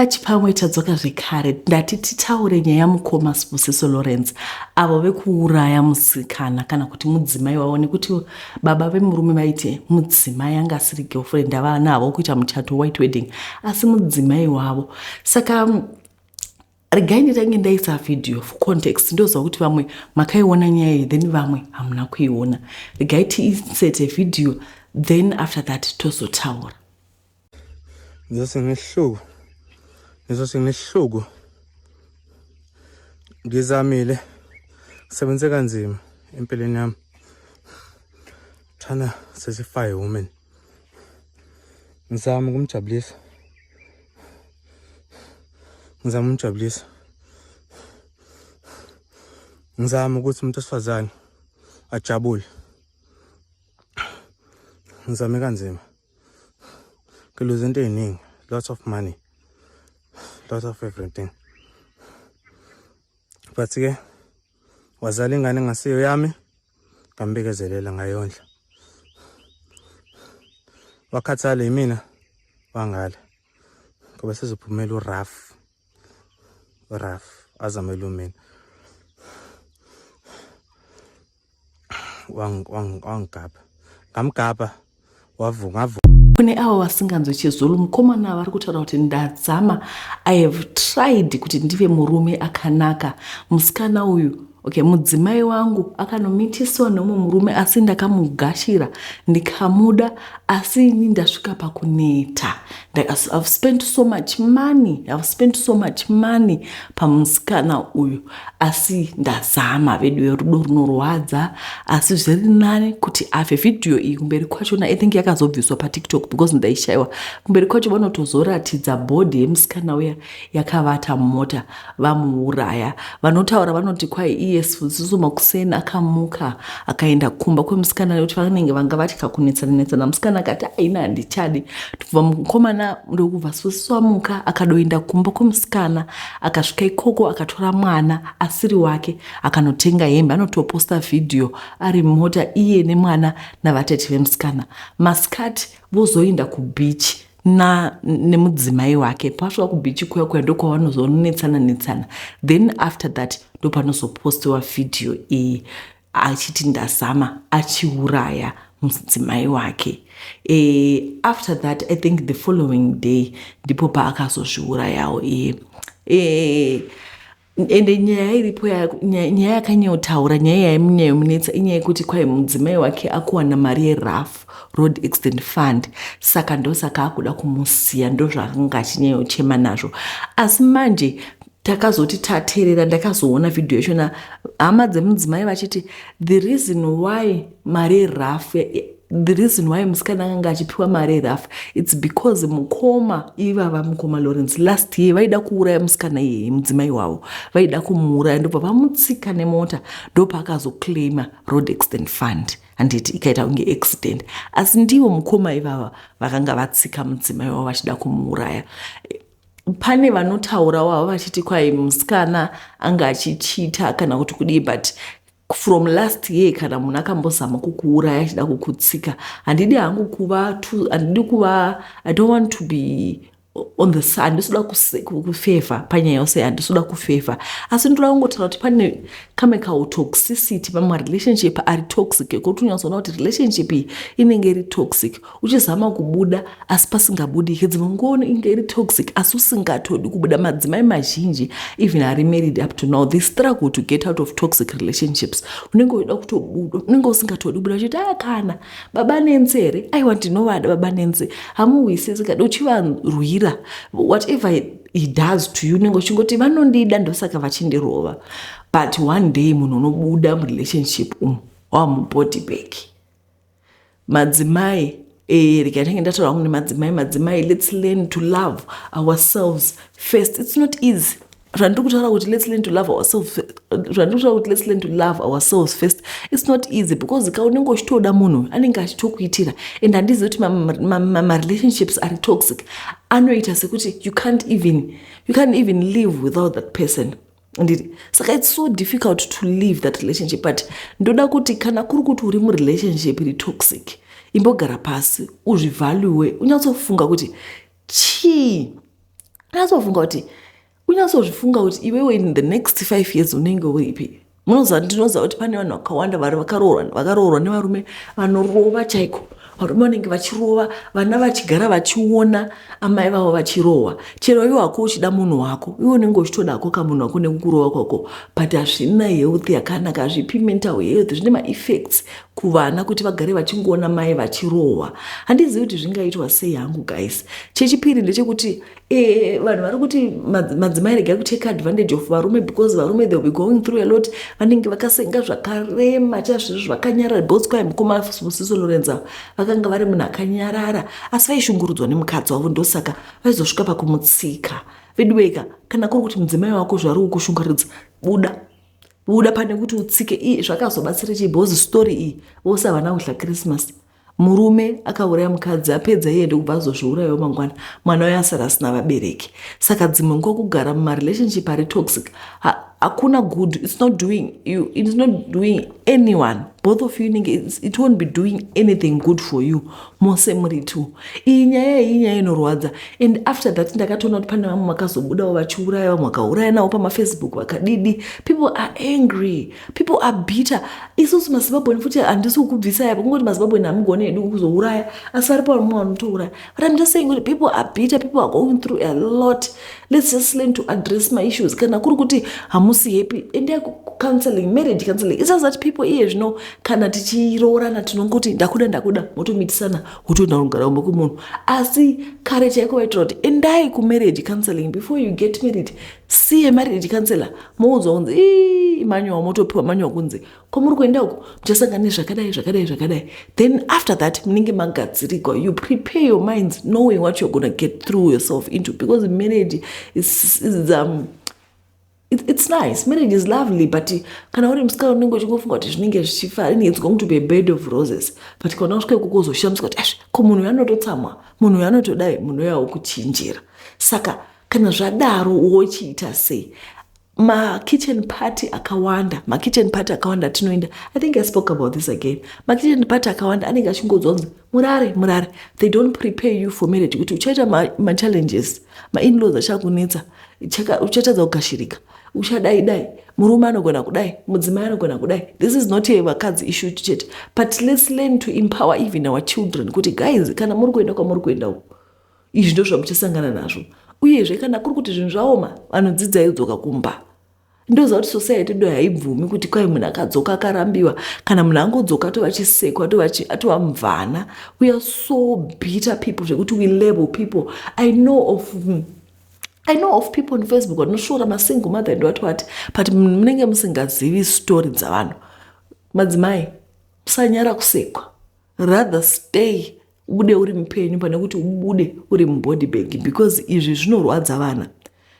Pachipamwe tadzoka zvekare, ndati titaure nyaya yamukoma Sibusiso Lawrence avo vekuuraya musikana kana kuti mudzimai wavo, nekuti baba vemurume vaiti mudzimai anga asiri girlfriend ava navo kuita muchato white wedding, asi mudzimai wavo. Saka regai nditange ndaisa video for context. Ndoziva kuti vamwe makaiona nyaya iyi, then vamwe hamuna kuiona. Regai tiinsete video, then after that tozotaura. Ngizose ngesihluku, ngizose ngesihluku. Ngizamile, ngisebenze kanzima empilweni yami. Trying to satisfy a woman. Ngizama ukumjabulisa. Ngizama ukumjabulisa. Ngizama ukuthi umuntu wesifazane ajabule. Ngizame kanzima. Ngiluze into ey'ningi, lots of money, lots of everything. But ke wazala ingane engasiyo yami, ngambekezelela ngayondla. Wakhathala yimina wangala ngoba sezophumela uRaf, uRaf azamele umina. Wangigabha, ngamgabha, wavuka, ngavuka. Kune avo vasinganzwi chiZulu, mukomana vari kutaura kuti ndadzama, I have tried kuti ndive murume akanaka. Musikana uyu, okay, mudzimai wangu akanomitiswa neumwe murume, asi ndakamugashira ndikamuda, asi ini ndasvika pakuneta. I've spent so much money, I've spent so much money pamusikana uyu, asi ndazama. Vedu, rudo runorwadza, asi zviri nani kuti afe. Vhidhiyo iyi kumberi kwachona, I think yakazobviswa paTikTok because ndaishayiwa. Kumberi kwacho vanotozoratidza body yemusikana uya yakavata mumota vamuuraya. Vanotaura vanoti kwai iye Sibusiso makuseni akamuka akaenda kumba kwemusikana, nekuti vanenge vanga vatya kunetsana netsana. Musikana akati aina handichadi. Kubva mukomana ndokubva Sibusiso amuka akadoenda kumba kwemusikana, akasvika ikoko akatora mwana asiri wake, akanotenga hembe, anotoposta vhidhiyo ari mota iye nemwana navatete vemusikana. Masikati vozoenda kubeach na nemudzimai wake. Pasvika kubeach kuya kuya ndokwavanozonetsana netsana, then after that ndopanozopostiwa vhidhiyo iyi achiti ndazama, achiuraya mudzimai wake. After that, I think the following day ndipo paakazozviurayawo iye. Ende nyaya iripo, nyaya yakanyanyotaura, nyaya yaimunyanyomunetsa inyaya yekuti kwai mudzimai wake akuwana mari yeRAF, Road Accident Fund, saka ndosaka akuda kumusiya. Ndozvaakanga achinyanyochema nazvo. Asi manje takazoti tateerera, ndakazoona vhidhiyo yachona, hama dzemudzimai vachiti the reason why mari yeRAF, the reason why musikana akanga achipiwa mari yeRAF, it's because mukoma ivava, mukoma Lawrence, last year vaida kuuraya musikana iyeye, mudzimai wavo vaida kumuuraya, ndobva vamutsika nemota, ndopaakazoclaima Road Accident Fund, handiti ikaita kunge accident, asi ndivo mukoma ivava vakanga vatsika mudzimai wavo vachida kumuuraya. Pane vanotaurawo havo vachiti kwai musikana anga achichita kana kuti kudii, but from last year kana munhu akambozama kukuuraya achida kukutsika, handidi hangu kuva, handidi kuva, I don't want to be on the side, handisi kuda kufavor panyaya yose, handisi kuda kufavor, asi ndoda kungotaura kuti pane kamwe kautoxicity pamarelationship ari toxic, ekuti unyatsoona kuti relationship iyi inenge iri toxic, uchizama kubuda asi pasingabudiki. Dzimwe nguva inge iri toxic asi usingatodi kubuda. Madzimai mazhinji, even ari married up to now, they struggle to get out of toxic relationships. Unenge uchida kutobuda, unenge usingatodi kubuda, uchiti a kana baba Nenzi here, aiwa ndinovada baba Nenzi, hamuhwisisi kada, uchivarwira. Whatever he does to you, unenge uchingoti vanondida, ndosaka vachindirova. But one day munhu unobuda murelationship umu wamubody bag. Madzimai, rega ndinge ndataura hangu nemadzimai. Madzimai, let's learn to love ourselves first. It's not easy zvandiri kutaura kuti let's learn to love ourselves, zvandiri kutaura kuti let's learn to love ourselves first. It's not easy because ka unenge uchitoda munhu anenge achitokuitira, and handizivi kuti marelationships ari toxic anoita sekuti you can't even live without that person, nditi. Saka it's so difficult to leave that relationship. But ndoda kuti kana kuri kuti uri murelationship iri toxic, imbogara pasi, uzvivalue, unyatsofunga kuti chii. Unyatsofunga kuti, unyatsozvifunga kuti iwewe in the next 5 years unenge uripi. Munoziva, ndinoziva kuti pane vanhu vakawanda vari vakaroorwa nevarume vanorova chaiko. Varume vanenge vachirova vana, vachigara vachiona amai vavo vachirohwa. Chero iwe wako uchida munhu wako, iwe unenge uchitodako kamunhu wako nekukurova kwako, but hazvina health yakanaka, hazvipi mental health, zvine maeffects kuvana kuti vagare vachingoona mai vachirohwa. Handizivi kuti zvingaitwa sei hangu, guys. Chechipiri ndechekuti vanhu vari kuti madzimai regai kutake advantage of varume, because varume, they will be going through a lot. Vanenge vakasenga zvakarema chazvizvo zvakanyarara, because kwai mukoma Sibusiso Lorenzo vakanga vari munhu akanyarara, asi vaishungurudzwa nemukadzi wavo, ndosaka vaizosvika pakumutsika. Veduweka, kana kuri kuti mudzimai wako zvari kukushunguridza, buda, buda pane kuti utsike. Ii, zvakazobatsira chii? Because story iyi, vose havana kudya Christmas. Murume akauraya mukadzi, apedza iye ndokubva azozviurayawo mangwana. Mwana uyo asara asina vabereki. Saka dzimwe nguva kugara mumarelationship ari toxic hakuna good. It's not doing you, it's not doing anyone, both of you inenge it won't be doing anything good for you mose muri two. Iyi nyaya iyi inyaya inorwadza. And after that ndakatoona kuti pane vamwe vakazobudawo vachiuraya vamwe, vakauraya navo pamafacebook, vakadidi. People are angry, people are bitter. Isusu maZimbabwean futi, handisi kukubvisai apa, kungoti maZimbabwean hamugoni hedu kuzouraya, asi varipo vamwe vanotouraya. But I'm just saying kuti people are bitter, people are going through a lot. Let's just learn to address my issues. Kana kuri kuti hamusi happy, endai kucounseling, marriage counseling. It's just that people iye zvino kana tichiroorana tinongoti ndakuda, ndakuda, motomitisana, wotoenda kugara kumba kwemunhu. Asi kare chaiko vaitira kuti endai kumarriage counseling before you get married. See a marriage counselor, moudzwa kunzi ii manual, motopiwa manual kunzi kwamuri kuenda uko muchasangana nezvakadai, zvakadai, zvakadai. Then after that munenge magadzirikwa. You prepare your minds knowing what you're gonna get through yourself into, because marriage is it's nice, marriage is lovely, but kana uri musikana unenge uchingofunga kuti zvinenge zvichifa, it's going to be a bed of roses. But kana usvika ikoko uzoshamiswa kuti asvi ko munhu uyu anototsamwa, munhu uyu anotodai, munhu uyu aukuchinjira. Saka kana zvadaro wochiita sei? Makitchen party akawanda, makitchen party akawanda atinoenda, I think I spoke about this again, makitchen party akawanda anenge achingodzwa kunzi murare, murare. They don't prepare you for marriage, kuti uchaita machallenges, mainlaws achakunetsa, uchatadza kugashirika, uchadai dai, murume anogona kudai, mudzimai anogona kudai. This is not a vakadzi issue chete, but let's learn to empower even our children kuti guys, kana muri kuenda kwamuri kuenda uku, izvi ndo zvamuchasangana nazvo. Uyezve kana kuri kuti zvinhu zvaoma, vanhu dzidzai kudzoka kumba. Ndoziva kuti society ndo haibvumi kuti kwai munhu akadzoka akarambiwa. Kana munhu angodzoka atova chisekwa, atova mvana. We are so bitter people zvekuti we label people. I know of people on Facebook vanosvora masingle mother and what what, but munenge musingazivi story dzavanhu. Madzimai, musanyara kusekwa. Rather stay, ubude uri mupenyu pane kuti ubude uri mubody bag, because izvi zvinorwadza vana,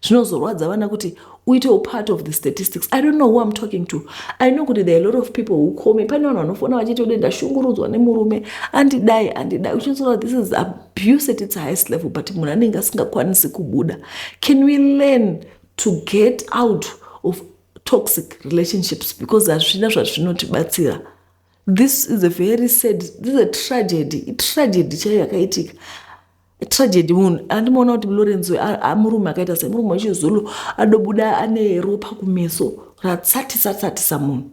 zvinozorwadza vana kuti uitewo part of the statistics. I don't know who I'm talking to. I know kuti there are a lot of people who call me. Pane vanhu vanofona vachiti ude ndashungurudzwa nemurume, andidai, andidai. Uchinzora, this is abuse at its highest level, but munhu anenge asingakwanisi kubuda. Can we learn to get out of toxic relationships? Because hazvina zvazvinotibatsira. This is a very sad, this is a tragedy, itragedy chaiyo yakaitika, tragedy. Munhu andimaona kuti Lorenzo murume akaita sei, murume wechiZulu adobuda ane ropa kumeso ratsatisa tsatisa munhu.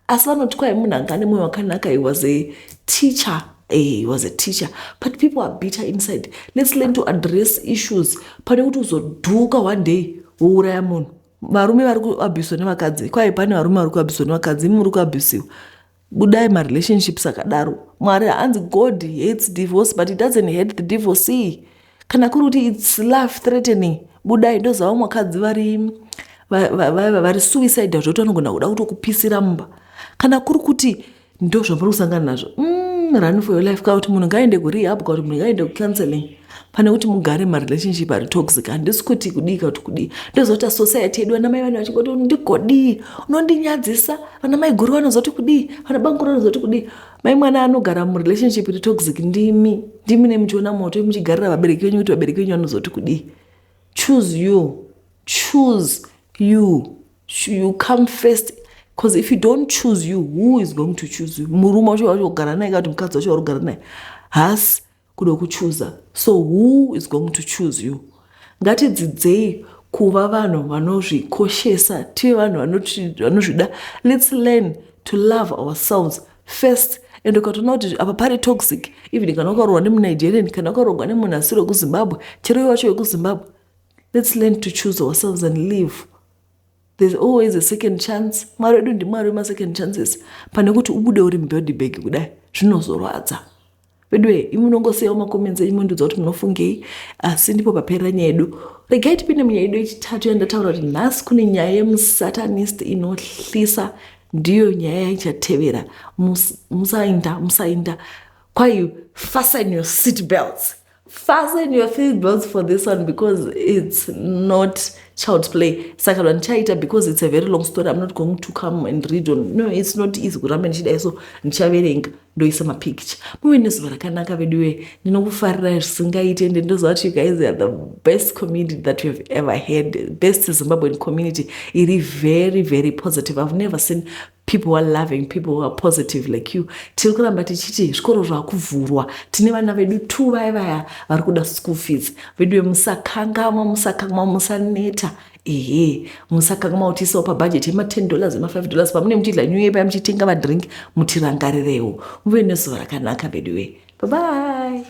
Asi vanoti kwai munhu anga ane mwoyo wakanaka. He was a teacher. He was a teacher, but people are bitter inside. Let's learn to address issues pane kuti uzodhuka one day wouraya munhu. Varume vari kuabhuswa nevakadzi, kwai pane varume vari kuabhuswa nevakadzi, imi muri kuabhusiwa, budai marelationships akadaro. Mwari hanzi God hates divorce, but he doesn't hate the divorcee. Kana kuri kuti it's life threatening, budai. Ndozava vakadzi vari suicidal zvekuti vanogona kuda kutokupisira mumba. Kana kuri kuti ndo zvamuri kusangana nazvo, run for your life. Kana kuti munhu ngaende kurehab, kana kuti munhu ngaende kucounseling, pane kuti mugare marelationship ari toxic. Handisi kuti kudii kana kuti kudii. Ndozoti society yedu, vana mai vane vachingoti ndigodii, unondinyadzisa, vana mai guru vanozoti kudii, vana banguru vanozoti kudii. Mai mwana anogara murelationship iri toxic, ndimi, ndimi nemuchiona moto, muchigarira vabereki venyu kuti vabereki venyu vanozoti kudii. Choose you, choose you, you come first, because if you don't choose you, who is going to choose you? Murume wacho wacho kugara naye, kana kuti mukadzi wacho wari kugara naye haasi kuda kuchuza, so who is going to choose you? Ngatidzidzei kuva vanhu vanozvikoshesa, tive vanhu vanozvida. Let's learn to love ourselves first. And ukatoona kuti apa pari toxic, even kana ukaroorwa nemuNigerian, kana ukaroorwa nemunhu asiri wekuZimbabwe, chero iwe wacho wekuZimbabwe, let's learn to choose ourselves and live. There's always a second chance. Mwari wedu ndiMwari wemasecond chances. Pane kuti ubude uri mubody bag kudai, zvinozorwadza veduwe. Imi munongosiyawo macomments enyu mundiudza kuti munofungei, asi ndipo paperera nyaya yedu. Regai tipinde munyaya yedu yechitatu yandataura kuti nhasi kune nyaya yemusatanist inohlisa. Ndiyo nyaya yaichatevera. Musainda, musainda kwai. Fasten your seat belts, fasten your seat belts for this one, because it's not child's play. Saka zvandichaita, because it's a very long story, I'm not going to come and read on. No, it's not easy kuramba ndichidai, so ndichaverenga ndoisa mapicture. Muve nezuva rakanaka veduwe. Ndinokufarirai zvisingaite, ende ndoziva kuti you guys are the best community that we have ever had, best Zimbabwean community iri very, very positive. I've never seen people who are loving, people who are positive like you. Tiri kuramba tichiti zvikoro zvakuvhurwa, tine vana vedu tu vaya vaya vari kuda school fees. Veduwe, musakangamwa, musakangamwa, musaneta. Ehe, musakangamwa kutiisawo pabhajeti yema-$10, ema-$5, pamune muchidla New Year paya, muchitenga madrink, mutirangarirewo. Muve nezuva rakanaka veduwe. Bye bye.